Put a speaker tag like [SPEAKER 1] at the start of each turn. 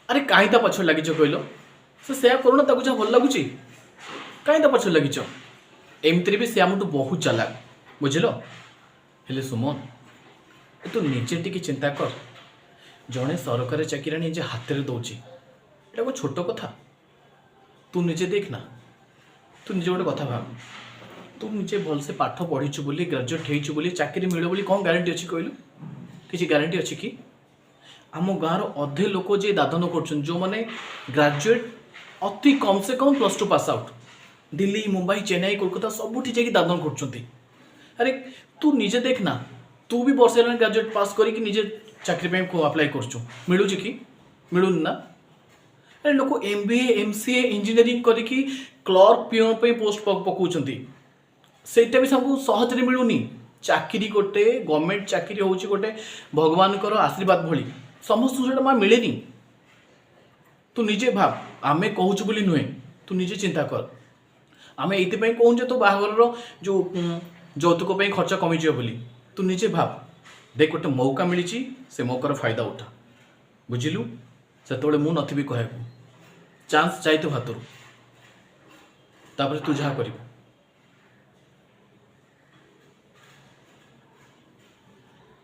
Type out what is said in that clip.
[SPEAKER 1] ଆରେ, କାହିଁ ତା ପଛରେ ଲାଗିଛ କହିଲ? ସେ ସେୟା କରୁନା, ତାକୁ ଯାହା ଭଲ ଲାଗୁଛି। କାହିଁ ତା ପଛରେ ଲାଗିଛ? ଏମିତିରେ ବି ସେ ଆମଠୁ ବହୁତ ଚାଲାକ, ବୁଝିଲ? ହେଲେ ସୁମନ, ତୁ ନିଜେ ଟିକେ ଚିନ୍ତା କର। ଜଣେ ସରକାରୀ ଚାକିରିଆଣୀ ନିଜେ ହାତରେ ଦେଉଛି, ଏଇଟା କ'ଣ ଛୋଟ କଥା? ତୁ ନିଜେ ଦେଖ ନା, ତୁ ନିଜେ ଗୋଟେ କଥା ଭାବ। ତୁ ନିଜେ ଭଲସେ ପାଠ ପଢ଼ିଛୁ ବୋଲି, ଗ୍ରାଜୁଏଟ୍ ହେଇଛୁ ବୋଲି ଚାକିରି ମିଳିବ ବୋଲି କ'ଣ ଗ୍ୟାରେଣ୍ଟି ଅଛି କହିଲୁ? କିଛି ଗ୍ୟାରେଣ୍ଟି ଅଛି କି? ଆମ ଗାଁର ଅଧେ ଲୋକ ଯିଏ ଦାଦନ କରୁଛନ୍ତି, ଯେଉଁମାନେ ଗ୍ରାଜୁଏଟ୍, ଅତି କମ୍ ସେ କମ୍ +2 ପାସ୍ ଆଉଟ୍, ଦିଲ୍ଲୀ, ମୁମ୍ବାଇ, ଚେନ୍ନାଇ, କୋଲକାତା ସବୁଠି ଯାଇକି ଦାଦନ କରୁଛନ୍ତି। ଆରେ, ତୁ ନିଜେ ଦେଖ ନା, ତୁ ବି ବର୍ଷେ ହେଲାଣି ଗ୍ରାଜୁଏଟ୍ ପାସ୍ କରିକି ନିଜେ ଚାକିରି ପାଇଁ ଆପ୍ଲାଏ କରୁଛୁ। ମିଳୁଛି କି? ମିଳୁନି ନା? ଆରେ, ଲୋକ ଏମବିଏ, ଏମସିଏ, ଇଞ୍ଜିନିୟରିଂ କରିକି କ୍ଲର୍କ, ପିଅନ ପାଇଁ ପୋଷ୍ଟ ପକାଉଛନ୍ତି, ସେଇଟା ବି ସବୁ ସହଜରେ ମିଳୁନି। ଚାକିରି ଗୋଟେ, ଗଭର୍ଣ୍ଣମେଣ୍ଟ ଚାକିରି ହେଉଛି ଗୋଟେ ଭଗବାନଙ୍କର ଆଶୀର୍ବାଦ ଭଳି। ସମସ୍ତଙ୍କୁ ସେଇଟା ମା ମିଳେନି। ତୁ ନିଜେ ଭାବ, ଆମେ କହୁଛୁ ବୋଲି ନୁହେଁ, ତୁ ନିଜେ ଚିନ୍ତା କର। ଆମେ ଏଇଥିପାଇଁ କହୁଛୁ ଯେ ତୋ ବାହାଘରର ଯେଉଁ ଯୌତୁକ ପାଇଁ ଖର୍ଚ୍ଚ କମିଯିବ ବୋଲି। ତୁ ନିଜେ ଭାବ, ଦେଖ, ଗୋଟେ ମୌକା ମିଳିଛି, ସେ ମୌକାର ଫାଇଦା ଉଠା, ବୁଝିଲୁ? ସେତେବେଳେ ମୁଁ ନଥିବି କହିବାକୁ। ଚାନ୍ସ ଯାଇ ତୋ ହାତରୁ, ତାପରେ ତୁ ଯାହା କରିବୁ।